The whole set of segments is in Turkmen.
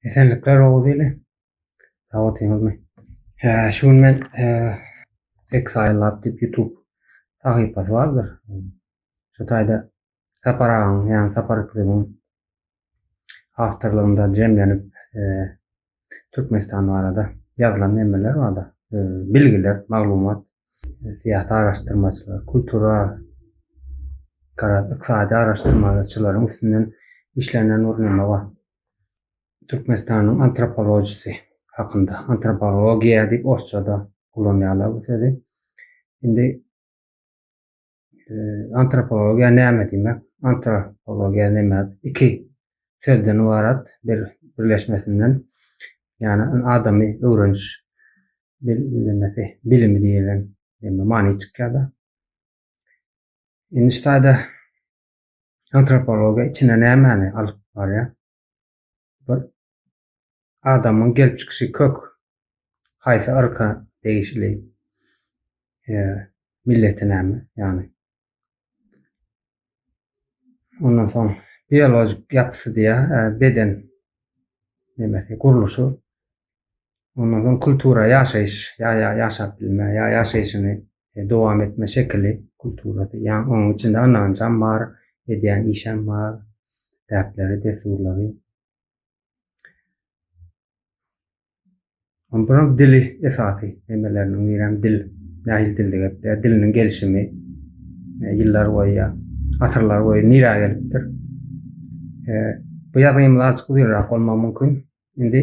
Esenlikler Oguz ili. Sag otyňyzmy? Şu gün men Exile Lab diýip YouTube sahypasy bardyr. Şu taýda Sapar agaň, ýagny Sapar Yklymyň awtorlygynda jemlenip Türkmenistan barada ýazylan nemeler barda, bilgiler, maglumat, syýasy araşdyrmaçylar, kultura, garaz, ykdysady araşdyrmaçylaryň üstünden işlenen bir neme bar. Türkmenistanyň antropologisi hakynda, antropologiýa diýip orsçada ulanýarlar bu sözi. Indi antropologiýa näme diýmek? Antropologiýa näme? Iki sözden ybarat bir birleşmesinden, ýagny adamy öwreniş bilmesi, bilimi diýilen many çykýar-da. Indi şu taýda antropologiýa içine nämäni alyp barýar? Bir adamyň gelip çykyşy kök haýsy yrka degişli milleti näme ýagny ondan soň biologik ýapysy diýýär beden nemesi gurluşy ondan soň kultura ýaşaýyş ýa ýaşap bilme ýa ýaşaýşyny dowam etme şekili kulturasy ýagny onuň içinde ynanjam bar edýän işem bar däpleri dessurlary Bunuň dili esasy nemeleriniň birem dil. Nähili dilde gepleýär, diliniň gelşimi ýyllar boýy ýa asyrlar boýy nirä gelipdir. Bu ýazgymyz azajyk uzynrak bolmagy mümkin. Indi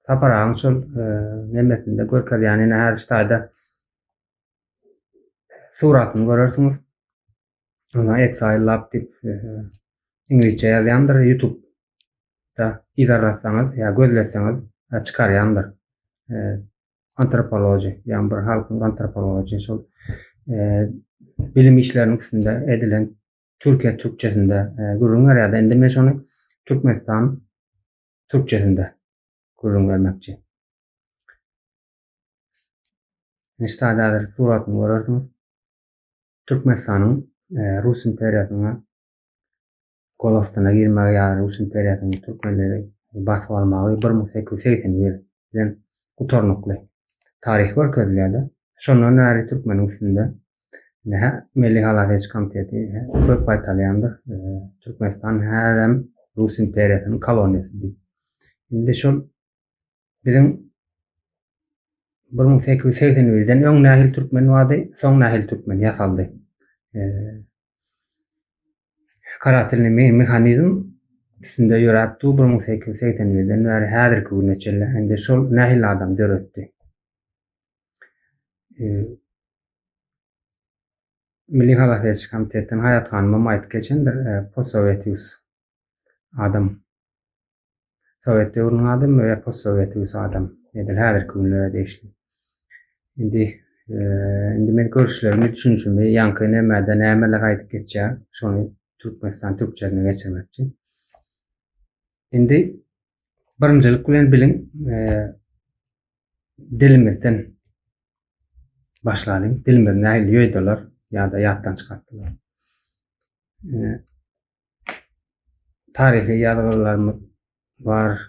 Sapar agaň şol nemesinde görkezýän ine häzir şu taýda suratyny görersiňiz. Ona Exile Lab diýip iňlisçe ýazýandyr YouTube da yzarlatsaňyz ýa gözletseňiz çykarýandyr. Antropology, ýagny bir halkyň antropology şol bilim işleriniň üstünde edilen Türkiýe türkçesinde gürrüň berýärdi. Indi men şony Türkmenistan türkçesinde gürrüň bermekçi. Niştada häzir suratyny görersiňiz. Türkmenistanyň Rus imperiýasyna gol astyna girmegi ýa Rus imperiýasynyň türkmenleri basyp almagy 1881 bilen gutarnykly taryh görkezilýär-de. Şondan bäri türkmeniň üstünde hä Milli halas ediş komiteti köp gaýtalýandyr. Türkmenistan häzem Rus imperiýasynyň koloniýasy diýip. Indi şol Biziň 1881-den öň nähili türkmen bardy, soň nähili türkmen ýasaldy. Karatelny mehanizm üstünde ýöräp dur 1881-den bäri häzirki güne çenli. Indi şol nähili adam döretdi? Milli halas ediş komitetden Haýat hanymam aýdyp geçendir, postsowetius adam Sowet döwrüniň adamy we postsowetius adam. Edil häzirki günlere degişli. Indi indi men görüşlerimi, düşünişimi, ýaňky nämede nämeler aýdyp geçýär, şony Türkmenistan türkçesine geçirmekçi. Indi birinjilik bilen biliň, dilimizden başlalyň. Dilimizi nähili ýoýdular ýa-da ýatdan çykartdylar. Taryhy ýazgylarymyz bar.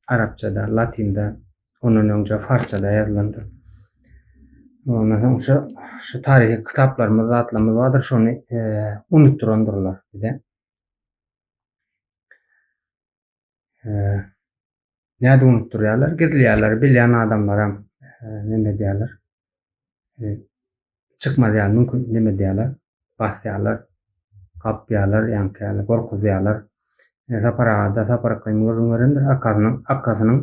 Arapçada, latynda, ondan öňje farsçada ýazylandyr. Ondan soň şu şu taryhy kitaplarymyz, zatlarymyz bardyr, şony unutdyrandyrlar bize. Nädip unutdyrýarlar? Gizleýärler, bilýän adamlaram neme edýärler? Çykmaz ýaly mümkin neme edýärler? Basýarlar, gapýarlar, ýaňky ýaly gorkuzýarlar. Sapar aga-da Sapar Yklym gürrüň berendir, akasynyň akasynyň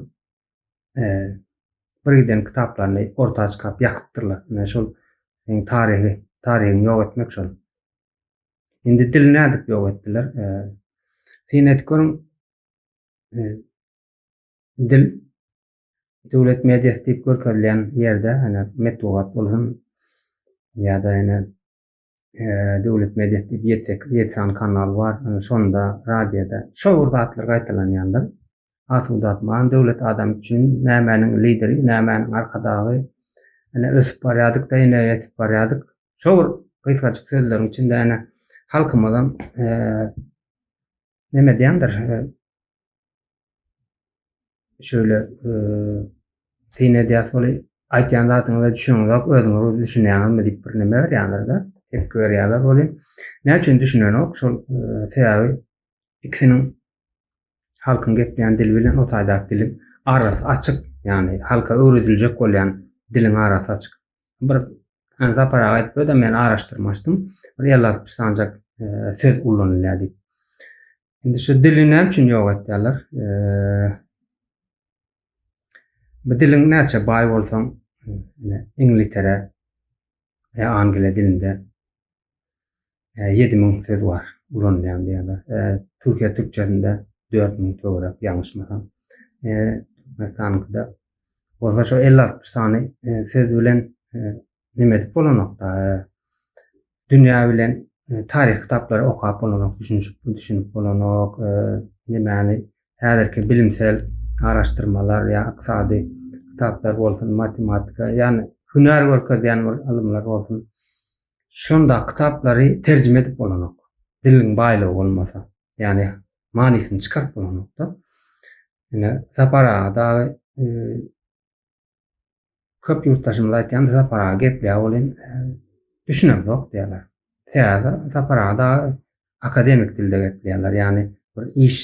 bir giden kitaplaryny orta çykaryp ýakypdyrlar. Ine şol taryhy, taryhyňy ýok etmek şol. Indi dili nädip ýok etdiler? Syn edip görüň, dil döwlet mediasy diýip görkezilýän ýerde, ýani metbugat bolsun ýa-da ýene döwlet mediasy diýip ýedi-sekiz, ýedi sany kanal bar, şonda radioda şo bir zatlar gaýtalanýandyr. Asuda asman döwlet adam üçin nämäniň lideri, nämäniň arkadagy, ine ösüp barýardyk-da, ine ýetip barýardyk. Şo bir gysgajyk sözleriň içinde ene halkymyzam neme diýendir? şöyle e, syn edýäs ol aýtýan zadyňyza düşüneňizok, özüňiz düşünýäňizmi diýip bir neme berýärler-de, tepki berýärler ol. Näme üçin düşünenok? Şol e, sebäbi ikisiniň halkyň gepleýän dili bilen o taýdaky diliň arasy açyk, ýagny halka öwrediljek bolýan diliň arasy açyk. Bir yani Sapar aga aýdyp öde men araşdyrmaşdym. Bir 50-60 sanjak e, söz ullanylýar diýip. Indi şu dili näme üçin ýok etýärler? E, bu diliň näçe baý bolsaň, ine Iňlitere ýa Angliýa dilinde 7000 söz bar ulanylýan diýýärler. E, Türkiýe türkçesinde 4000 töwerek ýalňyşmasam. E, Türkmenistanyňkyda bolsa şo 50-60 sany e, söz bilen e, neme edip bolanok da. E, dünýä bilen e, taryh kitaplary okap bolanok, düşünişip düşünip bolanok, e, nemäni häzirki bilimsel araşdyrmalar ýa ykdysady kitaplar bolsun, matematika, ýagny hünär görkezýän bir ylymlar bolsun. Şonda kitaplary terjime edip bolanok. Diliň baýlygy bolmasa, ýagny manysyny çykaryp bolanok-da. Ine Sapar aga dagy e, köp ýurtdaşymyz aýtýan Sapar aga gepleýär welin e, düşünemzok diýýärler. Sebäbi Sapar aga dagy akademik dilde gepleýärler. Ýagny bir iş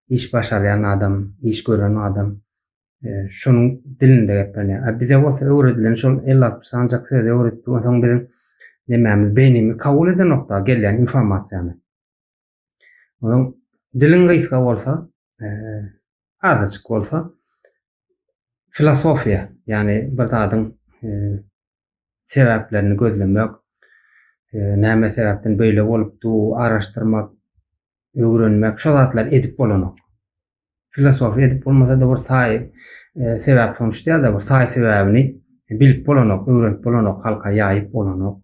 iş başarýan adam, iş gören adam e, şonuň dilinde geplenýär. A bize bolsa öwredilen şol 50-60 sanjak sözi öwretdi. Onsoň biziň nemämiz beýnimiz kabul edenok da gelýän informasiýany. Onuň diliň gysga bolsa, e, azajyk bolsa filosofiýa, ýagny bir zadyň e, sebäplerini gözlemek, e, näme sebäpden beýle bolupdy, araşdyrmak, öwrenmek, şo zatlary edip bolanok. Filosofiýa edip bolmasa-da bir saý e, sebäp sonuç däl-de bir saý sebäbini bilip bolanok, öwrenip bolanok, halka ýaýyp bolanok.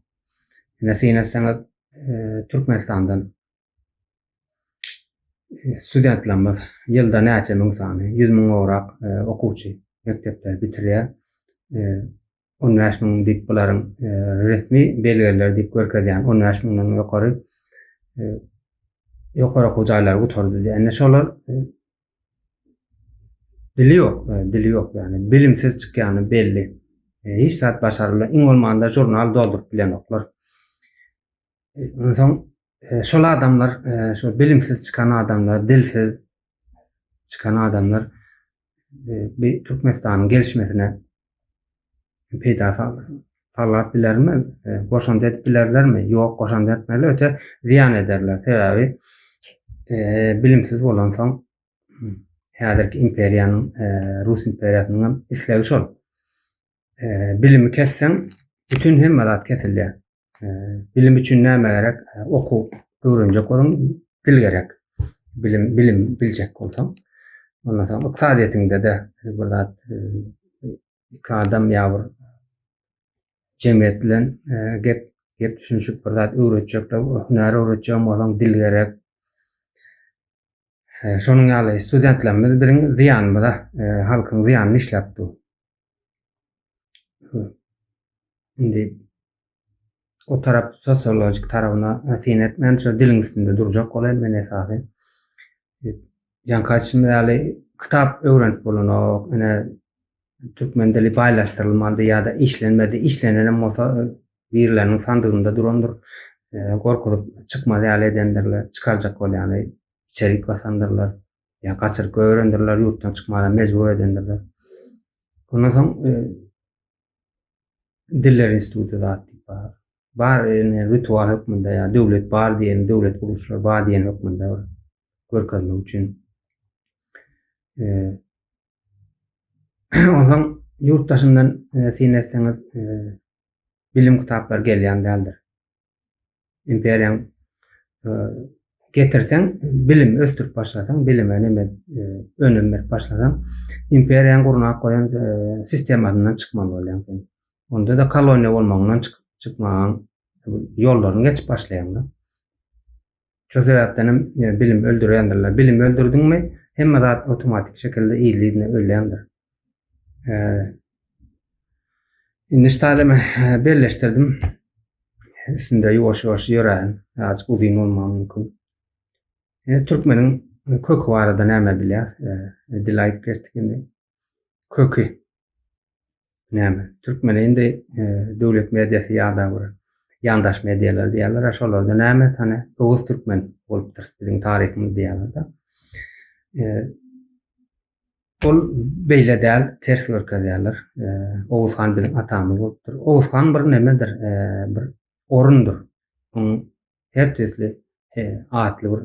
Ine syn etseňiz e, Türkmenistandan e, studentlerimiz ýylda näçe müň sany, 100 müň gowrak okuwçy mekdepleri bitirýär. 15 müň diýip bularyň e, resmi belgeleri diýip görkezýän 15 müňden ýokary e, ýokary okuw jaýlary gutardy diýýär. Indi şolar e, dili ýok, dili ýok ýagny bilimsiz çykýany belli. Hiç zat başarylmaz. Iň bolmanda žurnal dolduryp bilenoklar. Onsoň şol adamlar, şol bilimsiz çykan adamlar, dilsiz çykan adamlar bir Türkmenistanyň gelişmesine peýda sallap bilermi? Goşant edip bilerlermi? Ýok, goşant etmezler, öte zyýan ederler. Sebäbi bilimsiz bolansoň häzirki imperiýanyň, Rus imperiýasynyň hem islegi şol. Bilimi kesseň, bütün hemme zat kesilýär. Bilim üçin näme gerek? Okuw öwrenjek bolsaň dil gerek. Bilim bilim biljek bolsaň. Ondan soň ykdysadyýetiňde-de bir zat iki adam ýa bir jemgyýet bilen gep gep düşünişip bir zat öwretjekler, hünär öwretjek bolsaň dil gerek. Şonuň ýaly studentlerimiz biziň zyýanymyza, halkyň zyýanyny işläp dur. Indi o tarap sosiologik tarapyna syn etmän, şo diliň üstünde durjak bolaýyn men esasy. Ýaňky aýdyşym ýaly kitap öwrenip bolanok, ine türkmen dili baýlaşdyrylmady ýa-da işlenmedi. Işlenenem bolsa birileriniň sandygynda durandyr. Gorkuzyp çykmaz ýaly edendirler, çykarjak bolýany içerik basandyrlar. Ýa gaçyryp goýberendirler, ýurtdan çykmaga mejbur edendirler. Ondan soň e, diller instituty zat diýip bar. Bar indi ritual hökmünde ýa döwlet bar diýen, döwlet gurluşlary bar diýen hökmünde bir görkezmek üçin. E, onsoň ýurt daşyndan e, syn etseňiz e, bilim kitaplary gelýän däldir. Imperiýaň getirseň, bilim ösdürip başlasaň, bilime neme önüm berip başlasaň, imperiýaň gurnap goýan sistemasyndan çykmaly bolýaň sen. Onda-da koloniýa bolmagyňdan çykmagyň ýollaryny geçip başlaýaň-da. Şo sebäpden hem bilim öldürýändirler. Bilim öldürdiňmi, hemme zat awtomatik şekilde yzly-yzyna ölýändir. Indi şu taýda men belleşdirdim. Üstünde ýuwaş-ýuwaş ýöräýin. Azajyk uzyn bolmagy mümkin. Indi türkmeniň. Köki barada näme bilýäs? Dil aýdyp geçdik indi. Köki näme? Türkmeni indi döwlet mediasy ýa-da bir ýandaş medialar diýýärler, şolarda näme tane Oguz türkmen bolupdyr biziň taryhymyz diýýärler-de. Ol beýle däl, ters görkezýärler. Oguz han biziň atamyz bolupdyr. Oguz han bir nemedir, bir orundyr. Onuň her tüýsli atly bir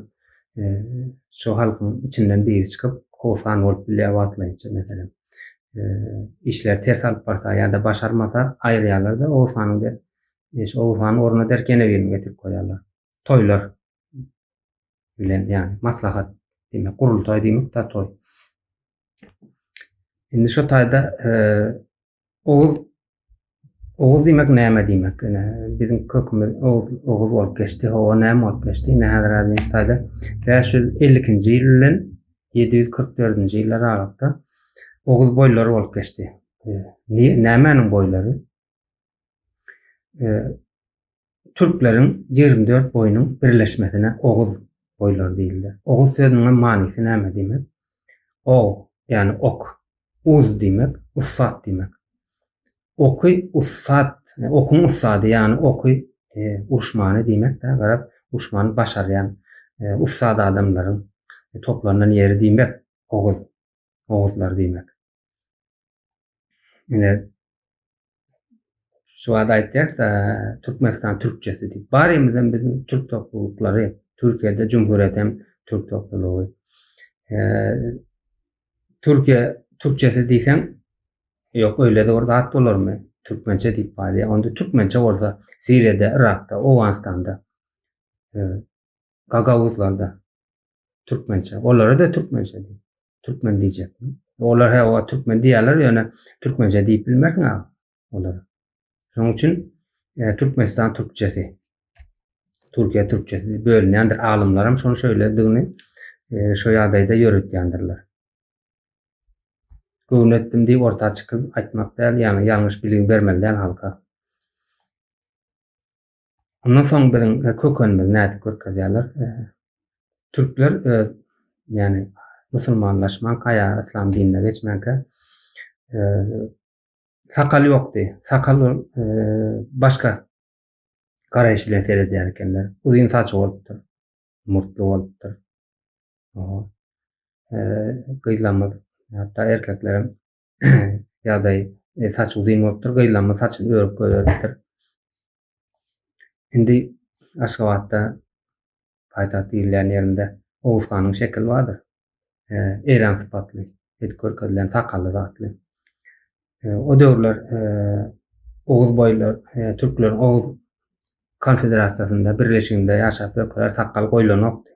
şu halkyň içinden biri çykyp, howsan bolup bilýär wagtlaýynça meselem. Işleri ters alyp barsa ýa-da başarmasa aýyrýarlar-da Oguzhanyň der, şu Oguzhanyň ornuna derek ýene birini getirip goýýarlar. Toýlar bilen ýagny maslahat diýmek, gurultaý diýmek-de toý. Indi şu taýda Oguz Oguz diýmek näme diýmek? Ine, biziň kökümiz Oguz, Oguz bolup geçdi. Hawa, näme bolup geçdi? Ine, häzir birinji taýda 552-nji ýyl bilen 744-nji ýyllar aralykda Oguz boýlary bolup geçdi. E, nämäniň boýlary? E, türkleriň 24 boýunyň birleşmesine Oguz boýlary diýildi. Oguz sözüniň hem manysy näme diýmek? Og, ýagny ok. Uz diýmek, ussat diýmek. Oky ussat, okuň ussady, ýagny oky e, uruşmany diýmek-de, garaz, uruşmany başarýan e, ussat adamlaryň toplanan ýeri diýmek, oguz, oguzlar diýmek. Ine, şu wagt aýtýas-da, Türkmenistan türkçesi diýip. Barymyzam biziň türk toplulyklary, Türkiýede Cumhuriyet hem türk toplulygy. E, Türkiýe türkçesi diýseň, ýok öýle-de bir zat bolarmy? Türkmençe diýip barýar. Onda türkmençe bolsa Siriýada, Yrakda, Owganystanda, e, Gagauzlarda türkmençe. Olara-da türkmençe diý. Türkmen diýjek. Olar he o türkmen diýýärler, ýöne türkmençe diýip bilmersiň a olara. Şonuň üçin e, Türkmenistan türkçesi, Türkiýe türkçesi diýip bölünýändir. Alymlaram şony şeýledigini e, şu ýagdaýda ýöretýändirler. Göwün etdim diýip orta çykyp aýtmak däl, ýagny ýalňyş bilgi bermeli däl halka. Ondan soň biziň e, kökenimizi nädip görkezýärler? E, türkler öz ýagny musulmanlaşmanka ýa yslam dinine geçmänkä e, sakal ýokdy. Sakal e, başga garaýyş bilen seredýär ekenler. Uzyn saçy bolupdyr. Murtly bolupdyr. Oho. E, gyzlarymyz, hatda erkeklerem ýagdaý e, saçy uzyn bolupdyr. Gyzlarymyz saçyny örüp goýberipdir. Indi Aşgabatda paýtagt diýilýän ýerinde Oguz hanyň şekili bardyr. E, Eýran sypatly edip görkezilen sakally zatly. E, o döwürler e, Oguz boýlar, e, türkleriň Oguz konfederasiýasynda, birleşiginde ýaşap ýörkäler sakgal goýlanokdy.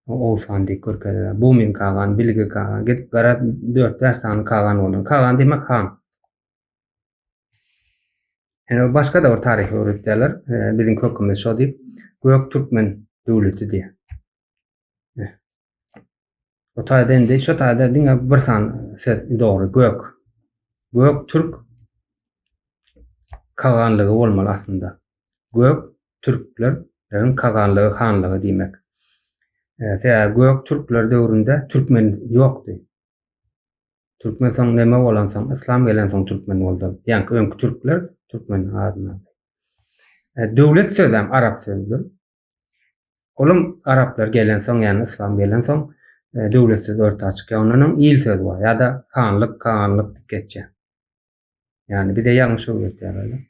Oguz han diýip görkezilýär. Bumin kagan, Bilge kagan, gidip gara 4-5 sany kagan bolan. Kagan diýmek han. Ýöne başga-da bir taryhy öwretýärler. E, biziň kökümiz şo diýip, Gök Türkmen döwleti diýýär. E. O taýda indi şo taýda diňe bir san söz dogry gök. Gök Türk kaganlygy bolmaly aslynda. Gök türkleriň kaganlygy, hanlygy diýmek. E, sebäbi gök türkler döwründe türkmen ýokdy. Türkmen soň neme bolansoň, yslam gelensoň türkmen boldy. Ýaňky öňki türkler türkmen adyny aldy. E, döwlet sözem arap sözüdir. Olam araplar gelensoň, ýagny yslam gelensoň e, döwlet sözi orta çykýar. Ondan öň il sözi bar ýa-da hanlyk, kaganlyk diýip geçýär. Ýagny bize ýalňyş öwretýärler.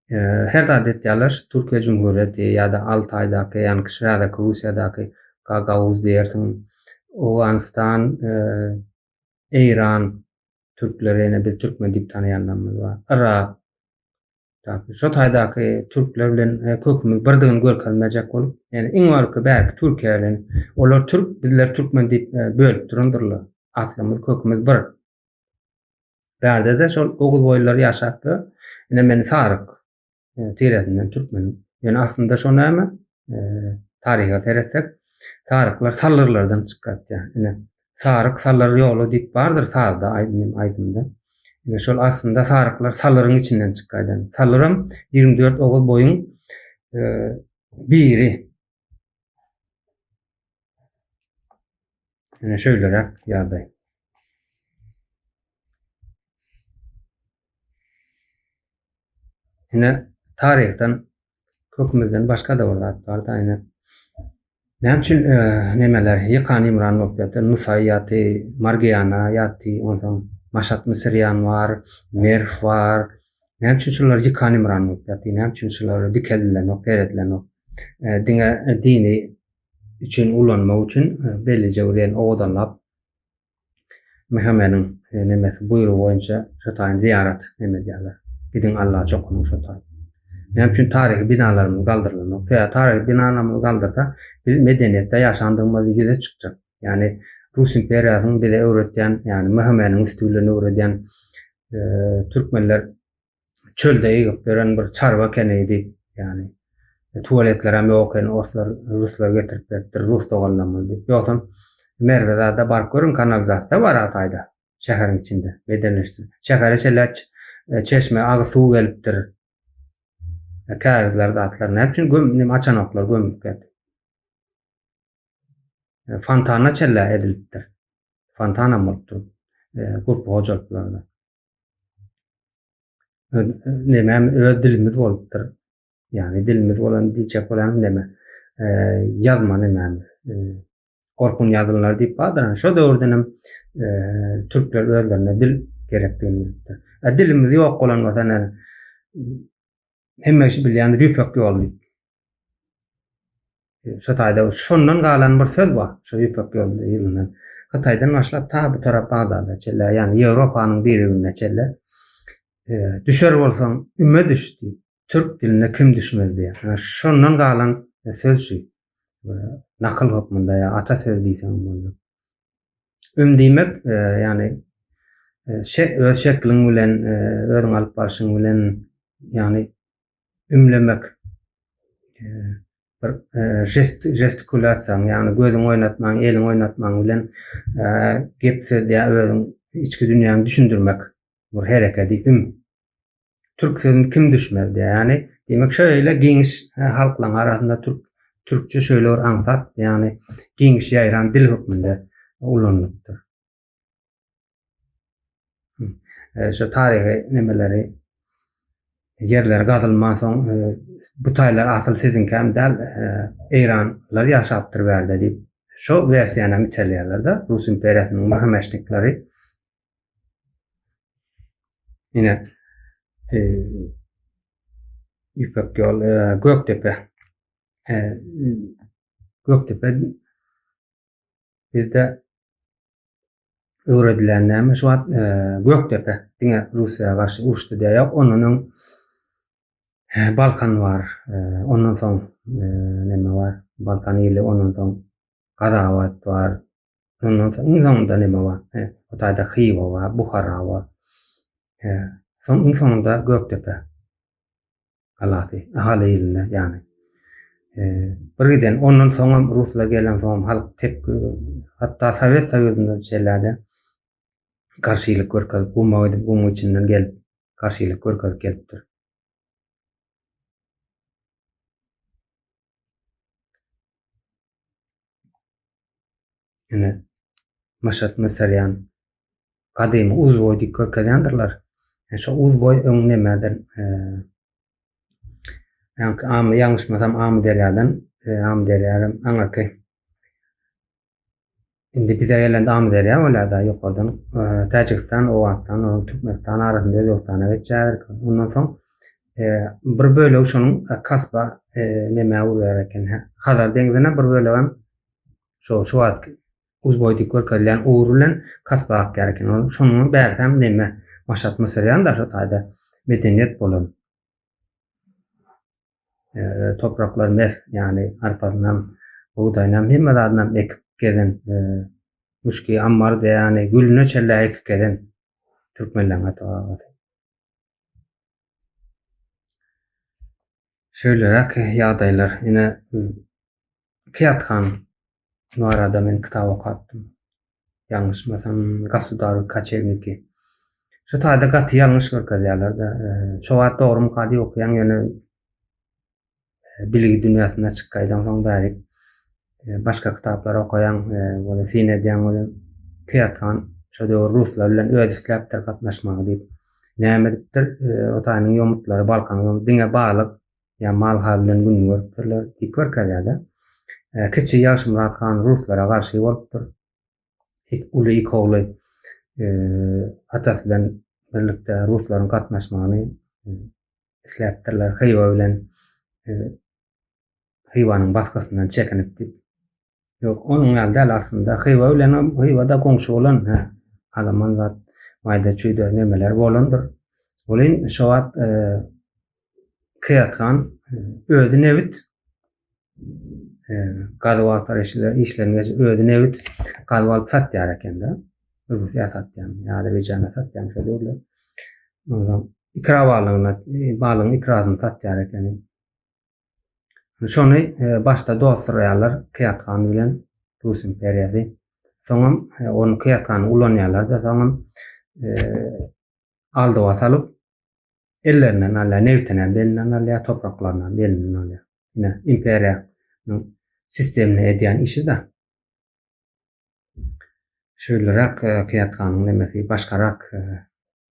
Her zat etýärler. Türkiýe Cumhuriyeti ýa-da Altaýdaky, ýagny häzirki Russiýadaky Gagauz diýersiň, Owganystan, Eýran türkleri ýene biz türkmen diýip tanaýanlarymyz bar. Yrak. Şo taýdaky türkler bilen kökümiz birdigini görkezmejek bolup, ýagny iň owalky bärki Türkiýe bilen olar türk, bizler türkmen diýip bölüp durandyrlar. Aslymyz, kökümiz bir. Bärde-de şol oguz boýlulary ýaşapdyr. Ine men saryk e, tiresinden türkmenim. Ýöne aslynda şo näme? E, taryha seretsek, saryklar salyrlardan çykýar. Ine saryk salyr ýoly diýip bardyr sazda aýdym aýdymda. Ine şol aslynda saryklar salyryň içinden çykýar. Salyram 24 oguz boýuň e, biri. Ine şöýleräk ýagdaý. Ine taryhdan kökümizden başga-da bir zat bar-da ine. Näme üçin e, nemeler ýykan ýumran bolup ýatyr? Nusaý ýaty, Margiana ýaty, onsoň Maşat Mısyrýan bar, Merw bar. Näme üçin şular ýykan ýumran bolup ýaty? Näme üçin şular dikeldilenok, seredilenok? E, diňe dini üçin ulanmak üçin e, bellije bir ýerini owadanlap MHM-niň e, nemesi buýrugy boýunça şo taýyn zyýarat neme edýärler. Gidiň Allaha çokunyň şo taýyn. Näme üçin taryhy binalarymyz galdyrylanok? Sebäbi taryhy binalarymyzy galdyrsa, biz medeniýetde ýaşandygymyz ýüze çykjak. Ýagny Rus imperiýasynyň bize öwretýän, ýagny MHM-niň üsti bilen öwredýän e, türkmenler çölde ýygyp ýören bir çarwa ekeni diýip, ýagny tualetlerem ýok eken, orslar, ruslar getirip beripdir, rus doganlarymyz diýip. Ýogsam Merwe zada baryp görüň, kanalizasiýa bar Ataýda, şäheriň içinde, medenileşdir. Şähere çenli çeşme, agyz suw gelipdir. Kärizler zatlar näme üçin göm, näme açanoklar gömüp geldi. Fontana çenli edilipdir. Fontanam bolupdyr. Gurply hojalyklarda. Nemem öz dilimiz bolupdyr. Ýagny dilimiz bolan diýjek bolýanym neme? Ýazma nemämiz. Orhun ýazylary diýip bardyr. Şo döwürden hem türkler özlerine dil gerekdigini bilipdir. E, dilimiz ýok bolan bolsa näme? Hemme kişi bilýän ýüpek ýol diýip. Şo taýda şondan galan bir söz bar, şo ýüpek ýoly ýylyndan. Hytaýdan başlap ta bu tarap Bagdada çenli, ýagny Ýewropanyň birigine çenli düşer bolsaň üme düş diýip, türk diline kim düşmez diýýär. Ýa şondan galan söz şu. Nakyl hökmünde ýa ata söz diýseň bolýar. Üm diýmek, ýagny öz şekliň bilen, özüň alyp barşyň bilen, ýagny ümlemek bir žest žestikulýasiýaň, ýagny gözüňi oýnatmaň, eliňi oýnatmaň bilen gep söz ýa özüň içki dünýäňi düşündirmek bir herekedi üm. Türk sözüni kim düşmez diýýär. Ýagny diýmek şeýle giňiş halklaryň arasynda türk türkçe şeýle bir aňsat, ýagny giňiş ýaýran dil hökmünde ulanylypdyr. Şu taryhy nemeleri ýerleri gazylman soň bu taýlar asyl siziňkäm däl, eýranlar ýaşapdyr bärde diýip, şo wersiýany hem itelýärler-de, Rus imperiýasynyň möhüm Ine, Ýüpek ýol, Gökdepe. Gökdepe bizde öwredilen näme şu wagt e, Gökdepe diňe Russiýa garşy uruşdy diýýär. Ýok, ondan öň e, Balkan bar. E, ondan soň neme bar? Balkan ili, ondan soň Gazawat bar. Ondan soň iň soňunda neme bar? O taýda Hywa bar, Buhara bar. Soň iň soňunda Gökdepe. Galasy, Ahal ilinde, ýagny. Bir giden, ondan soňam ruslar gelen soňam halk tepki, hatda Sowet Soýuzynda şeýle-de garşylyk görkezip, guma gidip, gumuň içinden gelip, garşylyk görkezip gelipdir. Ine, Maşat Mysarýan gadymy Uzboý diýip görkezýändirler. E, şo Uzboý öň nemeden, e, ýaňky Amy, ýalňyşmasam Amyderýadan, e, Amyderýa aňyrky. Indi bize gelende Amyderýa bolýar-da, ýokardan e, Täjigistan, Owganystan, Türkmenistan arasynda Özbegistana geçýär. Ondan soň e, bir bölegi şonuň e, Kaspa e, nemä urýar eken. Hazar deňzine bir bölegem Şo şu wagt Uzboý diýip görkezilýän ugur bilen Kaspa akýar eken. Ol şonuň bärisem neme Maşat Mısyrýan da şo taýda medeniýet bolan. E, topraklar mes, ýagny arpasynam, bugdaýynam, hemme zadynam ekip gezen, e, müşki ammar ýagny gülüne çenli ekip gezen türkmenleriň ata-babasy. Şeýleräk ýagdaýlar. Ine Kyýat han barada men kitap okapdym. Ýalňyşmasam Gasudaru Kaçewniki. Şu taýda gaty ýalňyş görkezýärler-de. Şo wagt dogrumyka diýip okaýaň, ýöne bilgi dünýäsinde çyk gaýdan soň bärik. Başga kitaplary okaýaň, ony syn edýäň welin, Kyýat han şo döwür ruslar bilen özi isläpdir gatnaşmagy diýip. Näme edipdir? O taýynyň ýomutlary, Balkanyň ýomutlary diňe balyk ýa mal-hal bilen gününi görüpdirler diýip görkezýär-de. Kiçi Ýagşymyrat han ruslara garşy bolupdyr. Uly iki ogly atasy bilen birlikde ruslaryň gatnaşmagyny isläpdirler. Hywa bilen Hywanyň basgysyndan çekinip diýip. Ýok, onuň ýaly däl aslynda. Hywa bilen Hywada goňşy bolan, hä, alaman zat, maýda-çüýde nemeler bolandyr. Welin şo wagt e, Kyýat han e, özi nebit e, gazyp agtaryş işlerini geçip özi nebit gazyp alyp satýar ekende. Russiýa satýan, Azerbaýjana satýan şo döwürler. Ondan ikra balygyny, balygyň ikrasyny satýar ekeni. Şony e, başda dostdurýarlar Kyýat han bilen Rus imperiýasy. Soňam e, ony Kyýat hany ulanýarlar-da, soňam e, aldawa salyp ellerinden alýar, nebitini hem elinden alýar, topraklaryny hem elinden alýar. Ine, imperiýanyň sistemine edýän işi-de. Şeýleräk Kyýat hanyň nemesi, başgarak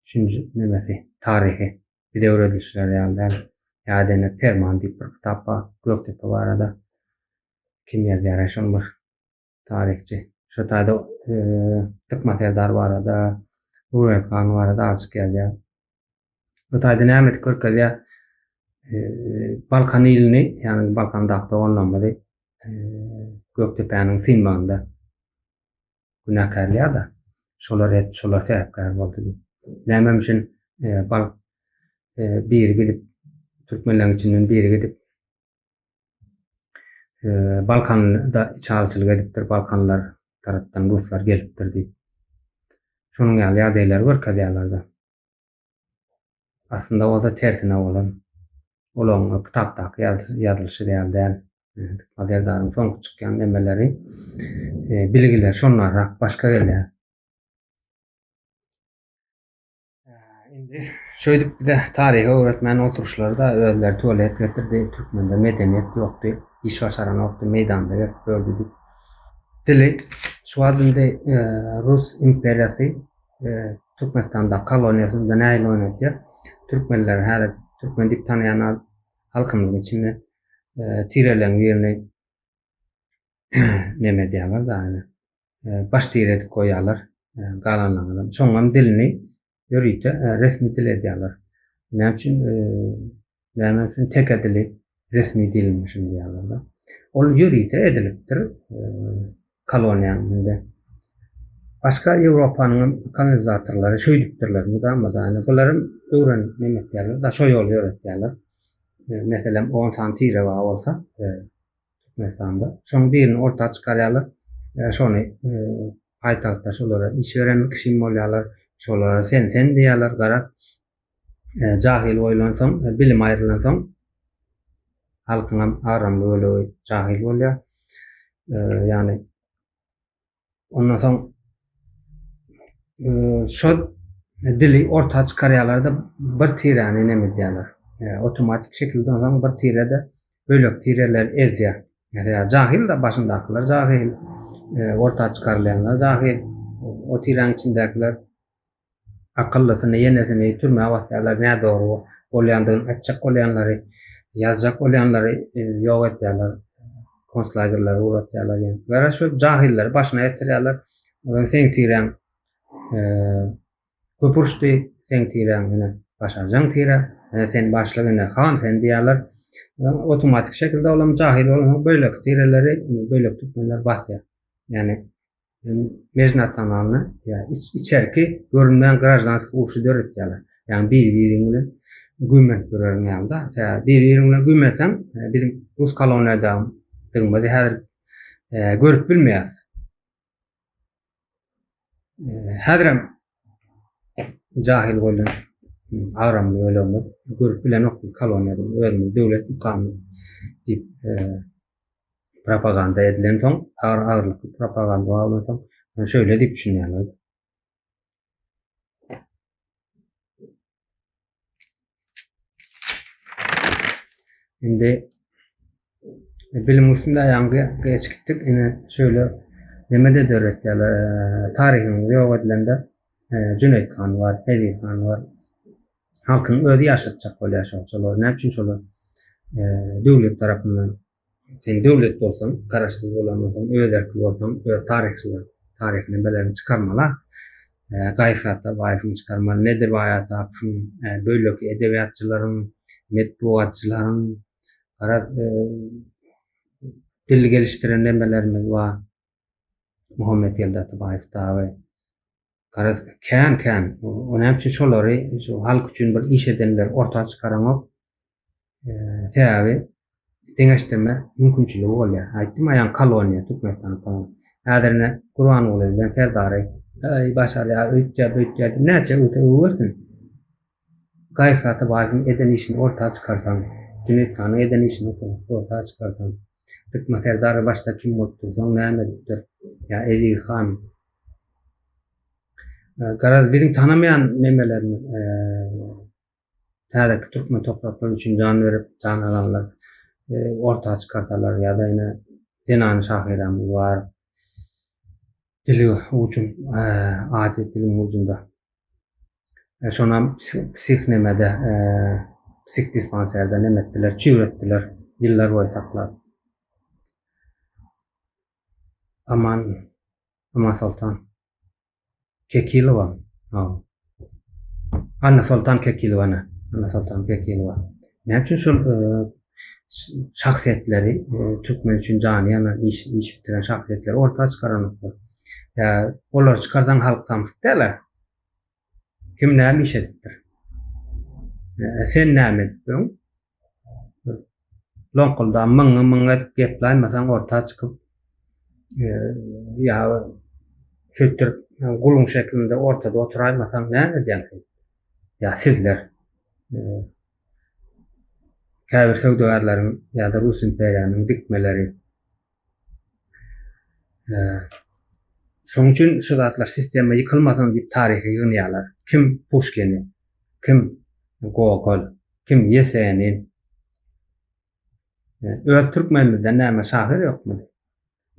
Üçünji nemesi, taryhy bize öwredilişleri ýaly däl. Ýa-da ene Perman diýip bir kitap bar, Gökdepe barada. Kim ýazýar şony bir taryhçy. Şo taýda Dykma serdar barada, Nurberdi han barada azajyk ýazýar. Bu taýda näme edip görkezýär? Balkan ilini, ýagny Balkandaky doganlarymyzy Gökdepäniň synmagynda günäkärleýär-de, şolar et, şolar sebäpkär boldy diýip. Nämem üçin e, bal e, biri gidip türkmenleriň içinden biri gidip e, Balkanda içalyçylyk edipdir, Balkanlar tarapdan ruslar gelipdir diýip. Şonuň ýaly ýagdaýlary görkezýärler-de. Aslynda bolsa tersine bolan. Olaryň kitapdaky ýazylyşy ýaly däl. Dykma Serdaryň soňky çykýan nemeleri, bilgileri şondanrak başga gelýär. Indi şeýdip bize taryhy öwretmän oturyşlary-da özleri tualet getirdi. Türkmende medeniýet ýokdy, iş başaranokdy, meýdanda gezip ýördi diýip. Dili şu wagt indi Rus imperiýasy Türkmenistanda koloniýasynda nähili oýnatýar? Türkmenler häzir türkmen diýip tanaýan halkymyzyň içinde tireleriň birini neme edýärler da ýani baş tire edip goýýarlar galanlaryny. Şoňam dilini ýörite resmi dil edýärler. Näme üçin Näme üçin teke dili resmi dilmişin diýýärler-de. Ol ýörite edilipdir koloniýanyň indi. Başga Ýewropanyň hem kolonizatorlary şeýdipdirler mydama-da. Ýani bularam öwrenip neme etýärler, da şo ýoly ýöretýärler. Meselem, on sany tire bar bolsa, Türkmenistanda, şoň birini orta çykarýarlar. Şony paýtagtda şolara iş beren kişi bolýarlar. Şolara sen sen diýýärler, garaz. Jahyl goýlansoň, bilim aýrylansoň halkyňam agramly bölegi jahyl bolýar. Ýagny ondan soň şo dili orta çykarýarlar-da bir tiräni neme edýärler. Awtomatik şekilde onsoň bir tire-de bölek tireleri ezýär. Meselem, jahyl-da başyndakylar jahyl, orta çykarylýanlar jahyl, o tiräň içindäkiler akyllysyny, ýenesini türmä basýarlar, nädogry bolýandygyny aýtjak bolýanlary, ýazjak bolýanlary e, ýok edýärler, konslagerlere ugratýarlar. Ýa gara şu jahillary başyna getirýärler. Olar seň tiräň e, köp uruşdy, seň tiräň ine başarjaň tire, e, sen başlyk ine han sen diýýärler. Otomatik şekilde olam jahil bolan bölek tireleri, bölek türkmenler basýar. Ýani Mežnasionalny, ýa içerki görünmeýän graždanskiý urşy döretýärler. Ýagny bir-biriň bilen güýmenip ýöreriň ýaly-da. Sebäbi bir-biriň bilen güýmenseň, biziň rus koloniýadadygymyzy häzir görüp bilmeýäris. Häzirem jahyl bolan agramly bölegimiz görüp bilenok biz koloniýada özümiz döwlet mukamyz diýip propaganda edilensoň, agyr agyrlykly propaganda bolansoň, ony şöyle diýip düşünýärler. Indi. Bilim üstünde ýaňky geç gitdik. Ine şöyle neme-de döretýärler. Taryhyň ýok edilende Jüneýt han bar, Eziz han bar. Halkyň özi ýaşatjak bolýar şolar. Näme üçin şolar döwlet tarapyndan sen döwlet bolsaň, garaşsyz bolan bolsaň, öz erkli bolsaň, öz taryhçylar taryhy nemelerini çykarmaly. Gaýyp Atabaýewiň çykarmaly, Nedirbaý Atapowyň, beýleki edebiýatçylaryň, metbugatçylaryň, garaz, dil gelişdiren nemelerimiz bar. Muhammetgeldi Atabaýew dagy. Garaz, kän-kän. O näme üçin şolary, şu halk üçin bir iş edenleri orta çykaraňok? Sebäbi deňeşdirme mümkinçiligi bolýar. Aýtdym aýan koloniýa, Türkmenistan koloniýa. Häzir ine Gurbanguly bilen Serdary eý başarýar, öýtýär, beýtýär diýip näçe öwse öwübersin. Gaýyp Atabaýewiň eden işini orta çykarsaň, Jüneýit hanyň eden işini orta çykarsaň, Dykma Serdar başda kim bolupdyr, soň näme edipdir, ýa Eziz han. Garaz biziň tanamaýan nemelerimiz Häzirki türkmen topraklary üçin jan berip, jan alanlar orta çykarsalar ýa-da ine zenan şahyramyz bar. Dili ujun, ady diliň ujunda. Şonam psih nemede, psih dispanserde neme etdiler, çüýretdiler, ýyllar boýy saklap. Aman, Amansoltan. Kekilowa. Hawa. Annasoltan Kekilowa ine. Annasoltan Kekilowa. Näme üçin şol e, şahsyýetleri e, türkmen üçin jany ýanan iş iş bitiren şahsyýetleri orta çykaranoklar. Ýa olary çykarsaň halk samsyk däl-ä. Kim näme iş edipdir? E, sen näme edipdiň? Loňkuldap myňňy myňňy edip geplaýmasaň orta çykyp ýa şeýtdirip guluň şekilinde ortada oturaýmasaň näme edýäň sen? Ýa sizler käbir söwdagärleriň ýa-da Rus imperiýanyň dikmeleri Şonuň üçin şu zatlar sistema ýykylmasyn diýip taryhy ýygnaýarlar. Kim Puşkini, kim Gogol, kim Ýesenin. Öz türkmenimizden näme şahyr ýokmudy?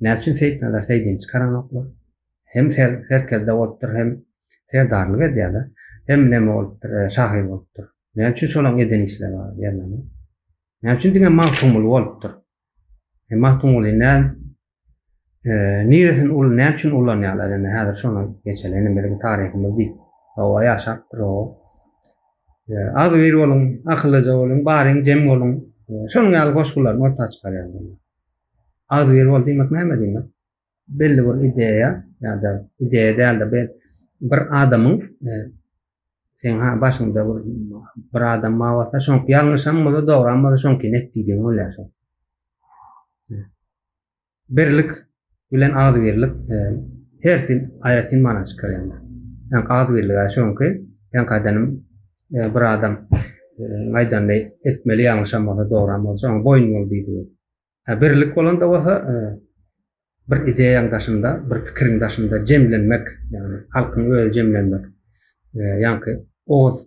Näme üçin Seýitnazar Seýdini çykaranoklar? Hem serkerde bolupdyr, hem serdarlyk edýärler, hem neme bolupdyr, şahyr bolupdyr. Näme üçin şolaryň eden işleri bar ýerlerinde? Näme üçin diňe Magtymguly bolupdyr? E, Magtymguly nä e, niresini ul näme üçin ulanýarlar indi häzir şona geçeli indi biziň taryhymyz diýip. Hawa ýaşapdyr o. E, agzybir boluň, akyllyja boluň, baryň jem boluň. E, şonuň ýaly goşgularyny orta çykarýarlar. Agzybir bol diýmek näme diýmek? Belli bir ideýa ýa-da ideýa däl-de bir adamyň e, Seň ha başyňda bir bir adam bar bolsa, şoňky ýalňyşam bolsa, dogram bolsa şoňkyny et diýdigiň bolýar şol. Birlik bilen agzybirlik e, hersi aýratyn mana çykarýandyr. Ýaňky agzybirlik şoňky, ýaňky aýdanym e, bir adam e, aýdanyny etmeli ýalňyşam bolsa, dogram bolsa, şoňa boýun bol diýdigi. Birlik bolanda bolsa bir ideýaň daşynda, bir pikiriň daşynda jemlenmek, ýagny halkyň özi jemlenmek. Ýaňky Oguz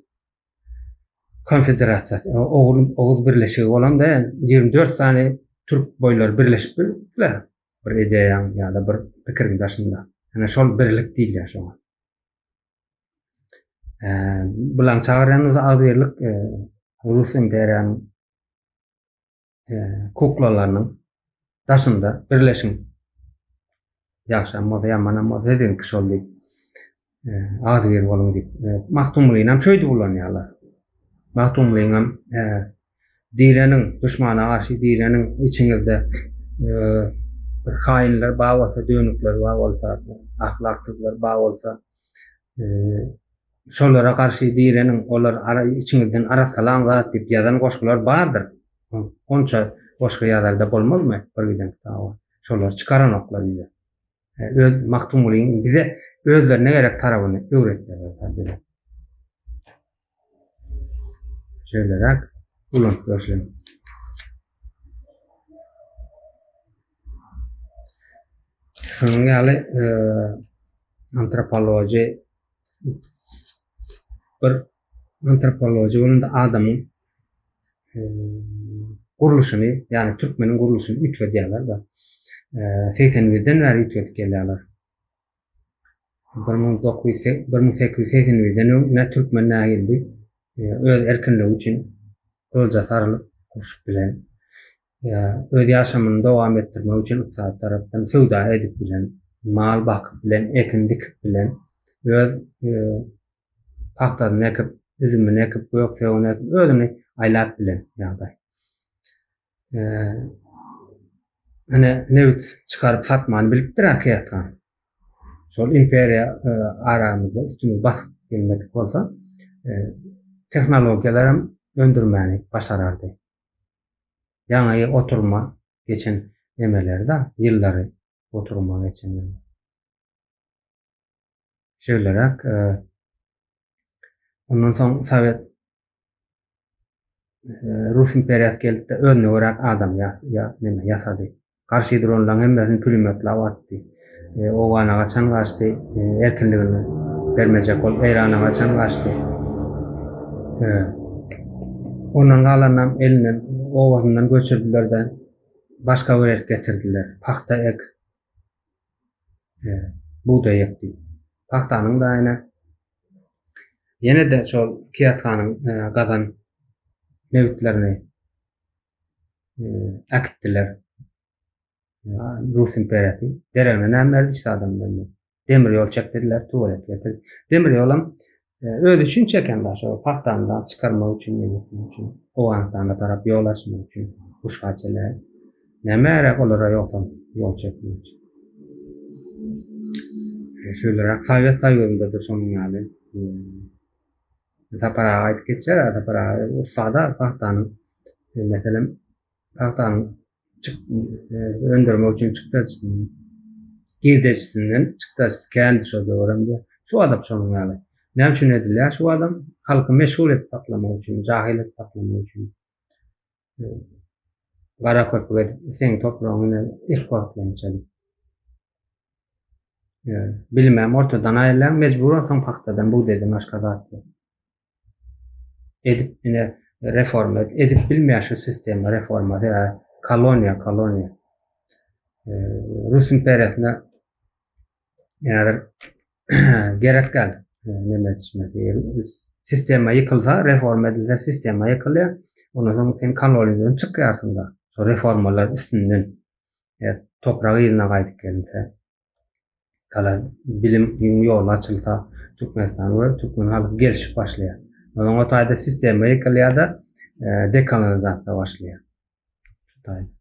konfederasiýasy, Oguz Oguz birleşigi bolanda 24 sany türk boýlary birleşip bilipdiler bir ideýaň ýa-da bir pikiriň daşynda. Ýani şol birlik diýilýär şoňa. Bulaň çagyrýan bolsa agzybirlik Rus imperiýanyň kuklalarynyň daşynda birleşiň. Ýagşam bolsa, ýamanam bolsa siziňki şol diýip, agzybir boluň diýip. Magtymgulynam şöýdüp ulanýarlar. Magtymgulyňam direniň, duşmana garşy direniň içiňizde bir haýynlar bar bolsa, dönükler bar bolsa, ahlaksyzlar bar bolsa, şolara garşy direniň, olar içiňizden arassalaň zat diýip ýazan goşgular bardyr. Onça goşgy ýazarda bolmazmy bir giden kitaba? Şolary çykaranoklar bize. Öz Magtymgulyň bize özlerine gerek tarabyny öwretýärler bize. Şeýleräk ulanyp görşüň. Şonuň ýaly antropologiýa bir antropologiýa bolanda adamyň. gurluşyny, ýagny türkmeniň gurluşyny üýtgedýärler-de. 81-den bäri üýtgedip gelýärler. 1881-den öň ne türkmen nähildi? Öz erkinligi üçin gylyja sarylyp urşup bilen, öz ýaşamyny dowam etdirmek üçin ykdysady tarapdan söwda edip bilen, mal bakyp bilen, ekin dikip bilen, öz pagtasyny ekip, üzümini ekip, gök-sögüni ekip, özüni aýlap bilen ýagdaý. Ine, nebit çykaryp satmany bilipdir Akyýatgan. Şol imperiýa aramyzda üstümizi basyp gelmedik bolsa, tehnologiýalaram öndürmäni başarardy. Ýaňy oturma geçen nemeleri-de, ýyllary oturma geçen ýyllar. Şeýleräk, ondan soň Sowet Rus imperiýasy geldi-de özüne görä adam neme ýasady. Garşy duranlaryň hemmesini pülimetlap atdy. Owgana gaçan gaçdy, erkinligini bermejek bolup Eýrana gaçan gaçdy. Ondan galanam elinden obasyndan göçürdiler-de başga bir ýere getirdiler. Pagta ek, Bugdaý ek diýip. Pagtanyň da ýene ýene-de şol Kiýatkanyň gazan nebitlerini äkitdiler. Rus imperiýasy. Deregine näme berdi hiç zadam bermedi. Demir ýol çekdirdiler, tuwalet getirdi. Demir ýolam özi üçin çeken da şo pagtany da çykarmak üçin, ýemek üçin, Owganystana tarap ýol açmak üçin, Guşgaçele. Näme gerek olara ýogsam ýol çekmek üçin. Şeýleräk Sowet Soýuzynda-da şonuň ýaly. Sapar aga aýdyp geçýär, Sapar aga ussada pagtanyň meselem pagtanyň öndürmek üçin çykdajysyny girdejisinden çykdajysy kändi şo döwürem diýýär. Şu adam şonuň ýaly. Näme üçin edilýär şu adam? Halky meşgul edip saklamak üçin, jahyl edip saklamak üçin. Gara köpük edip seň topragyň bilen ilk wagtlaýynça diýip. Bilimem ortadan aýyrlaň, mejbur bolsaň pagtadan, bugdaýdan başga zat ýok. Edip ine reforma edip bilmeýär şu sistema reforma sebäbi koloniýa koloniýa. Rus imperiýasyna häzir gerek däl neme etişmesi. Sistema ýykylsa, reforma edilse sistema ýykylýar. Ondan soň sen koloniýadan çykýarsyň da. Şo reformalar üstünden toprak yzyna gaýdyp gelinse, gala bilim ýoly açylsa, Türkmenistan we türkmen halky gelişip başlaýar. Ondan o taýda sistema ýykylýar-da, dekolonizasiýa başlaýar. Şu taýda.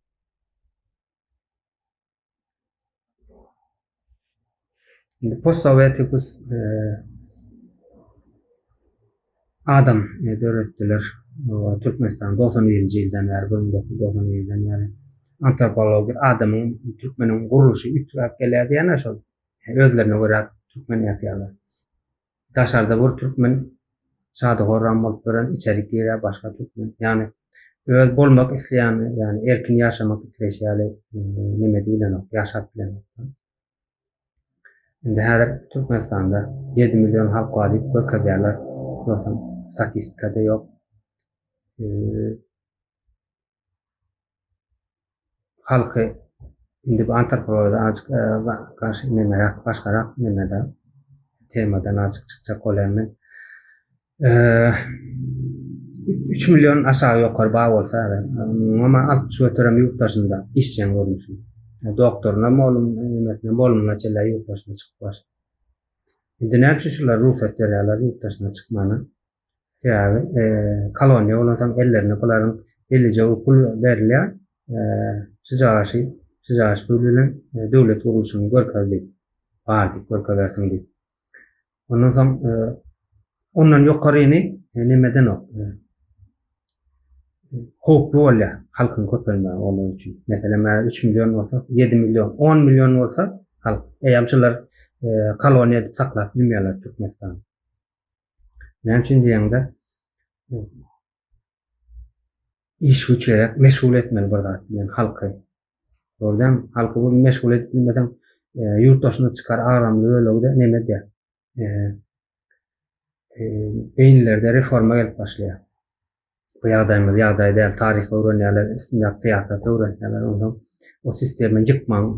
Indi postsowetikus adam döretdiler. Türkmenistan 91-nji ýyldan bäri, 1991 ýyldan bäri antropologiýa adamyň türkmeniň gurluşy üýtgäp gelýär diýýärler şol. Özlerine görä türkmen ýasýarlar. Daşarda bir türkmen şady-horram bolup ýören, içerik girýär başga türkmen. Ýagny öz bolmak isleýäni, ýagny erkin ýaşamak isleýşi ýaly neme edibilenok, ýaşap bilenok. Indi häzir Türkmenistanda 7 million halk bar diýip görkezýärler. Ýogsam statistikada ýok. Halky indi bu antropologiýada azajyk garşy nemeräk, başgarak nemede temadan azajyk çykjak bolýan men. 3 million aşagy ýokary bar bolsa häzir. Muňam 60% ýurt daşynda işjeň görnüşi. Doktoryna, molum, nemesine, molumyna çenli ýurt daşyna çykyp başlady. Indi näme üçin şular rugsat berýärler ýurt daşyna çykmana? Sebäbi koloniýa bolansoň ellerine bularyň bellije bir pul berilýär. Şujagaşy, şujagaş pul bilen döwlet gurluşyny görkez diýip, bar diýip görkezersiň diýip. Ondan soň ondan ýokaryny neme edenok. Howply bolýar halkyň köpelmegi olar üçin. Meselem, 3 million bolsa, 7 million, 10 million bolsa halk, eýýäm şular koloniýa edip saklap bilmeýärler Türkmenistany. Näme üçin diýeňde, iş güýç gerek, meşgul etmeli bir zat bilen halky. Dogry dälmi? Halky bu meşgul edip bilmeseň, e, ýurt daşyna çykar agramly bölegi-de neme edýär? E, e, beýnilerde reforma gelip başlaýar. Bu ýagdaýymyz ýagdaý däl, taryhy öwrenýärler, üstündäki syýasaty öwrenýärler. Onsoň o sistema ýykmaň,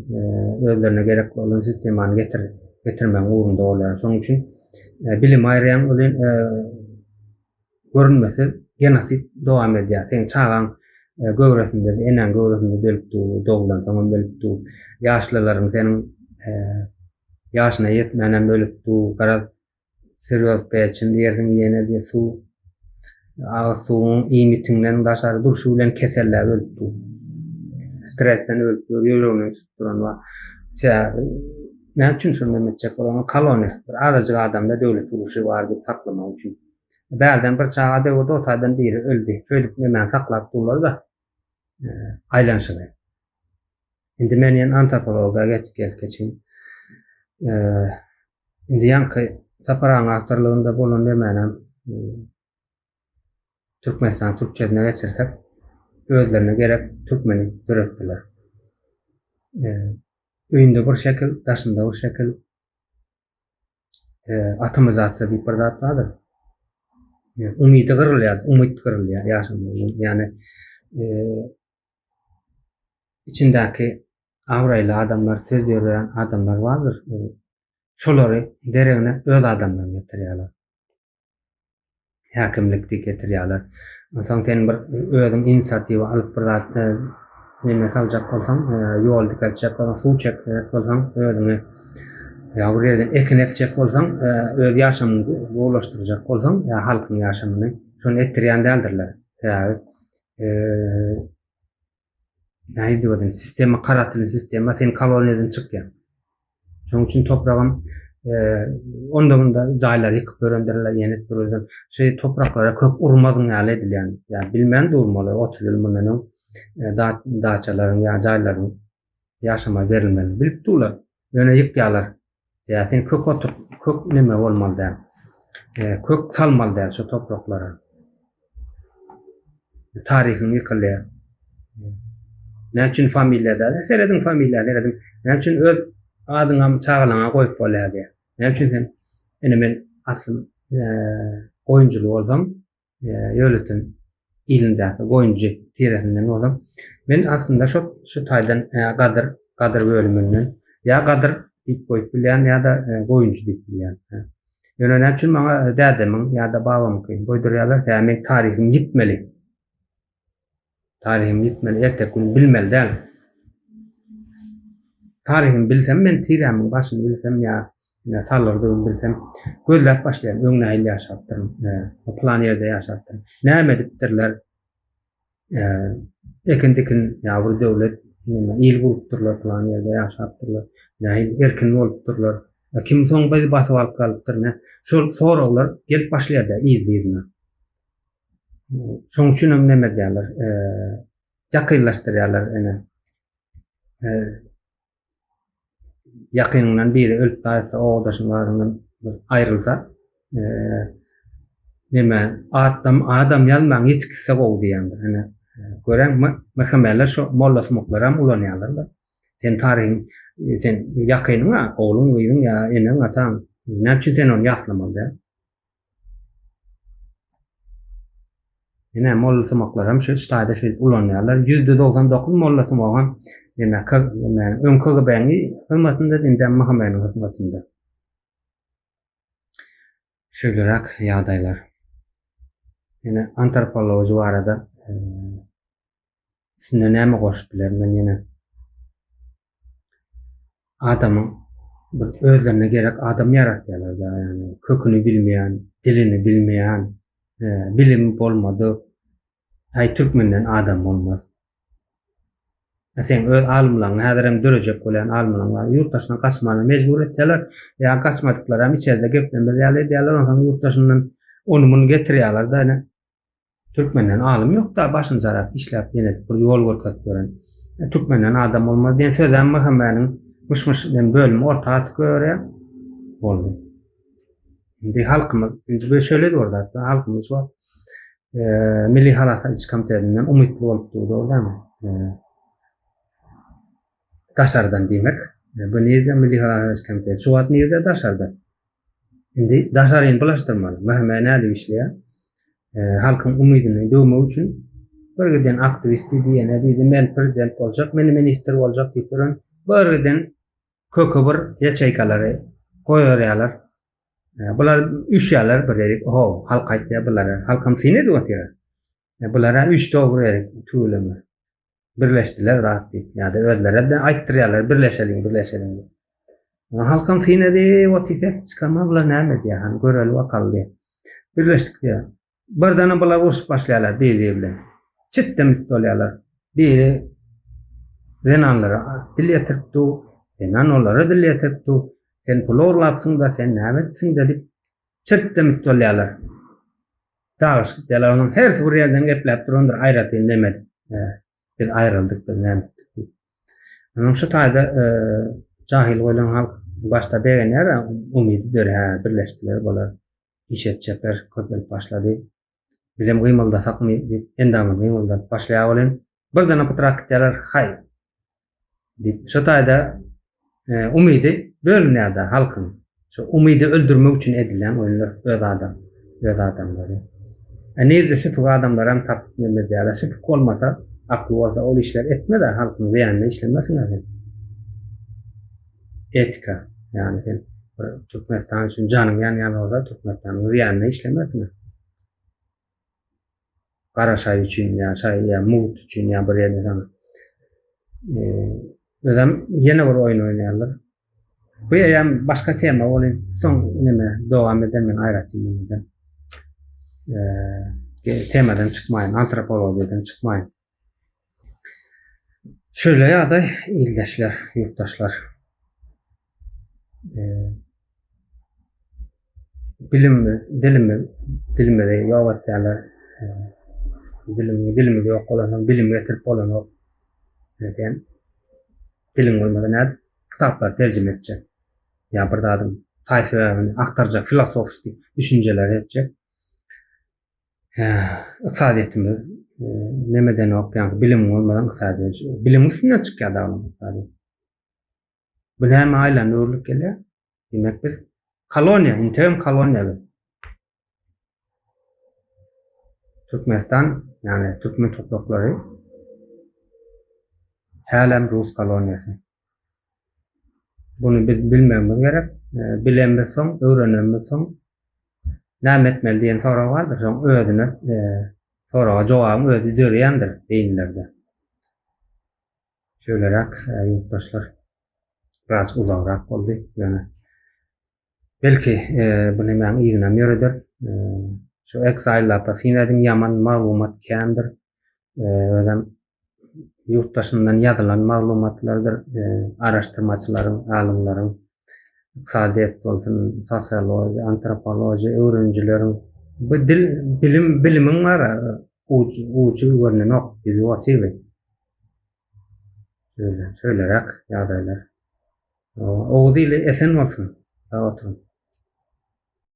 özlerine gerek bolan sistemany getir, getirmegiň ugrunda bolýar. Şonuň üçin bilim aýyrýaň welin görünmesiz genosid dowam edýär. Seň çagaň göwresinde, enäň göwresinde ölüp dur, doglansoň hem ölüp dur. Ýaşlylaryň seniň ýaşyna ýetmän hem ölüp dur. Garaz, Sirýoz peçin diýersiň ýene de suw agyz suwuň iýmitiňden daşary durşy bilen keselläp ölüp dur. Stresden ölüp dur, ýüregini tutup duran bar. Sebäbi näme üçin şony neme etjek bolany koloniýa bir azajyk adamda döwlet gurluşy bar diýip saklamak üçin. Bärden bir çaga döwürdi, o taýdan biri öldi. Şeýdip nemäni saklap durlar-da aýlanyşygy. Indi men ýene antropologiýa geç gelip geçeyim. Indi ýaňky Sapar agaň awtorlygynda bolan nemänem Türkmenistan türkçesine geçirsek, özlerine gerek türkmeni döretdiler. Öýünde bir şekil, daşynda bir şekil. Atomizasiýa diýip bir zat bardyr. Umydy gyrylýar, umyt gyrylýar ýaşamagyň. Ýagny içindäki abraýly adamlar, söz ýörýän adamlar bardyr. Şolary deregine öz adamlaryny getirýärler. Häkimlik diýip getirýärler. Onsoň sen bir özüň inisiatiwa alyp bir zat e, neme saljak bolsaň, e, ýol dikeltjek bolsaň, suw çekjek bolsaň, özüňi ýa bir ýerden ekin ekjek bolsaň, e, öz ýaşamyňy gowulaşdyrjak bolsaň, ýa halkyň ýaşamyny şony etdirýän däldirler. Sebäbi nähili diýip aýdaýyn, sistema karatyny sistema sen koloniýadan çykýaň. Şonuň üçin topragam onda munda jaýlary ýykyp ýörendirler, ýene edip ýörendir. Şu topraklara kök urmazyň ýaly edilýän. Ýa bilmän durmaly 30 ýyl mundan öň daçalaryň ýa jaýlaryň ýaşama berilmeli. Bilip durlar. Ýöne ýykýarlar. Ýa sen kök otur, kök neme bolmaly däl. E, kök salmaly däl şu topraklara. Taryhyň ýykylýar. Näme üçin familiýa däl? Serediň familiýa, serediň. Näme üçin öz adyňam çagalaňa goýup bolýar diýär. Näme üçin sen ene men aslym e, goýunjyly bolsam, Ýöletin ilindäki goýunjy tiresinden bolsam, men aslynda şo şu taýdan gadyr, gadyr bölüminden ýa gadyr diýip goýup bilýän ýa-da goýunjy diýip bilýän. Ýöne näme üçin maňa dädemiň ýa-da babamyňkyny goýdurýarlar? Sebäbi meň taryhym ýitmeli. Taryhymy ýitmeli, erteki gün bilmeli däl. Taryhymy bilsem, men tirämiň başyny bilsem ýa ine salyrdygymy bilsem, gözläp başlaýan, öň nähili ýaşapdyryn, pylan ýerde ýaşapdyryn, näme edipdirler, ekin-dikin ýa bir döwlet, neme, il gurupdyrlar, pylan ýerde ýaşapdyrlar, nähili erkin bolupdyrlar, kim soň bizi basyp alyp galypdyr, ne, şol soraglar gelip başlaýar-da yzly-yzyna. Şoň üçin hem näme edýärler? Ýakynlaşdyrýarlar ene. Ýakynyňdan biri ölüp gaýtsa, obadaşyň baryňdan bir aýrylsa, neme adam adam ýazmaň ýetip gitse gowy diýendir. Ene gören MHM-ler şo molla sumaklary hem ulanýarlar-da. Sen taryhyň sen ýakynyň-a, ogluň, gyzyň ýa eneň, ataň. Näme üçin sen ony ýatlamaly däl? Ine, mollasumaklaram şu taýda şeýdip ulanýarlar. 99% mollasunagam ýene öň KGB-niň hyzmatynda, indem MHM-niň hyzmatynda. Şeýleräk ýagdaýlar. Ýene antropologiýa barada Üstüne näme goşup bilerin men ýene? Adamyň bir özlerine gerek adam ýaratýarlar da, ýagny köküni bilmeýän, dilini bilmeýän, e, bilimi bolmadyk. Aý türkmenden adam bolmaz. E, sen öz alymlaryňy häzir hem dörejek bolýan alymlaryň bar. Ýurt daşyna gaçmana mejbur etýärler. Ýa gaçmadyklar hem içeride geplemez ýaly edýärler. Onsoň ýurt daşyndan ony muny getirýärler da, ine. Türkmenden alym ýokda başyny sarap işläp ýene bir ýol görkezip beren. E, türkmenden adam bolmaz diýen sözem MHM-niň myş-myş bilen bölümi orta atyp goýberýär. Boldy. Indi halkymyz, indi bu şöyle bir zat, halkymyz şu wagt e, Milli halas ediş komitetinden umytly bolup dur, dogry dälmi? E, daşardan diýmek. E, bu nirde Milli halas ediş komiteti? Şu wagt nirde daşarda? Indi daşaryny bulaşdyrmaly. MHM nädip işleýär? Halkyň umydyny döwmek üçin bir giden aktiwist diýdi, ýene diýdi, men prezident boljak, men ministr boljak diýip ýören bir giden köke bir ýaçeýkalary goýberýärler. Bular üýşýärler bir ýerik, ho, halk aýtýar bulara, halkam syn edip otyr. Bulara üýşdi bir ýerik tüweleme. Birleşdiler zat diýip, ýa-da özleri de aýtdyrýarlar, birleşeliň, birleşeliň diýip. Halkam syn edip otyr, ses çykarman bular näme edýär, hany göreli bakaly diýip. Birleşdik diýýär. Birdenem bular urşup başlaýarlar bir-biri bilen. Çitde-mit bolýarlar. Biri zenanlara dil ýetirip dur, zenan olara dil ýetirip dur. Sen pul ogurlapsyň-da, sen näme edipsiň-de diýip, çirtde-mit bolýarlar. Dagyşyp gidýärler. Onuň hersi bir ýerden gepläp durandyr, aýratyn neme edip. Biz aýryldyk, biz näme etdik diýip. Onuň şu taýda jahil goýlan halk başda begenýär, umydy dörýär, birleşdiler bular. Iş etjekler köpelip başlady. Bizem gymyldasakmy diýip, endamyny gymyldadyp başlaýar welin, birdenem pytrak gitýärler, haý! diýip, şo taýda umydy bölünýär-de halkyň. Şo umydy öldürmek üçin edilýän oýunlar öz adam, öz adamlary. E nirde süpük adamlaram tapyp neme edýärler. Süpük bolmasa, akly bolsa ol işleri etmez-ä, halkyň zyýanyna işlemersiň-ä sen. Etika, ýagny sen bir Türkmenistan üçin janyň ýanýan bolsa, Türkmenistanyň zyýanyna işlemersiň. Gara şaý üçin ýa şaý ýa mugt üçin ýa bir ýerde saňa. Özem ýene bir oýun oýnaýarlar. Bu eýýäm başga tema bolýan. Soň neme dowam eder men aýratyn nemeden. Temadan çykmaýyn, antropologiýadan çykmaýyn. Şeýle ýagdaý ildeşler, ýurtdaşlar. Bilimimiz, dilimiz, dilimizi ýok etýärler. Dilim, dilimiz ýok bolansoň bilim getirip bolanok. Sen diliň bolmasa nädip kitaplary terjime etjek? Ýa bir zadyň saý-sebäbini agtarjak filosofskiý düşünjeleri etjek. Ykdysadyýetimiz neme edenok, ýagny bilim bolmadan ykdysadyýet, bilimiň üstünden çykýar daglaryň ykdysadyýet. Bu näme aýlanyp öwrülip gelýär? Diýmek biz koloniýa, integem koloniýa biz. Türkmenistan, ýagny türkmen topraklary hälem rus koloniýasy. Buny biz bilmegimiz gerek. Bilemizsoň, soň, öwrenemizsoň näme etmeli diýen sorag bardyr. Soň özüne soraga jogabyň özi dörýändir beýnilerde. Şöýleräk ýurtdaşlar biraz uzagrak boldy ýöne belki bu nemäň yzynam ýöreder. Şu exile-lapa syn ediň ýaman maglumat kändir. Özem ýurt daşyndan ýazylan maglumatlardyr, araşdyrmaçylaryň, alymlaryň, ykdysadyýet bolsun, sosiologiýa, antropologiýa öwrenijileriň bu dil, bilim, bilimiň bar, ujy, ujy görnenok, ýüzi otyr. Şöyle, şöýleräk ýagdaýlar. Oguz ili esen bolsun. Sag oturyň.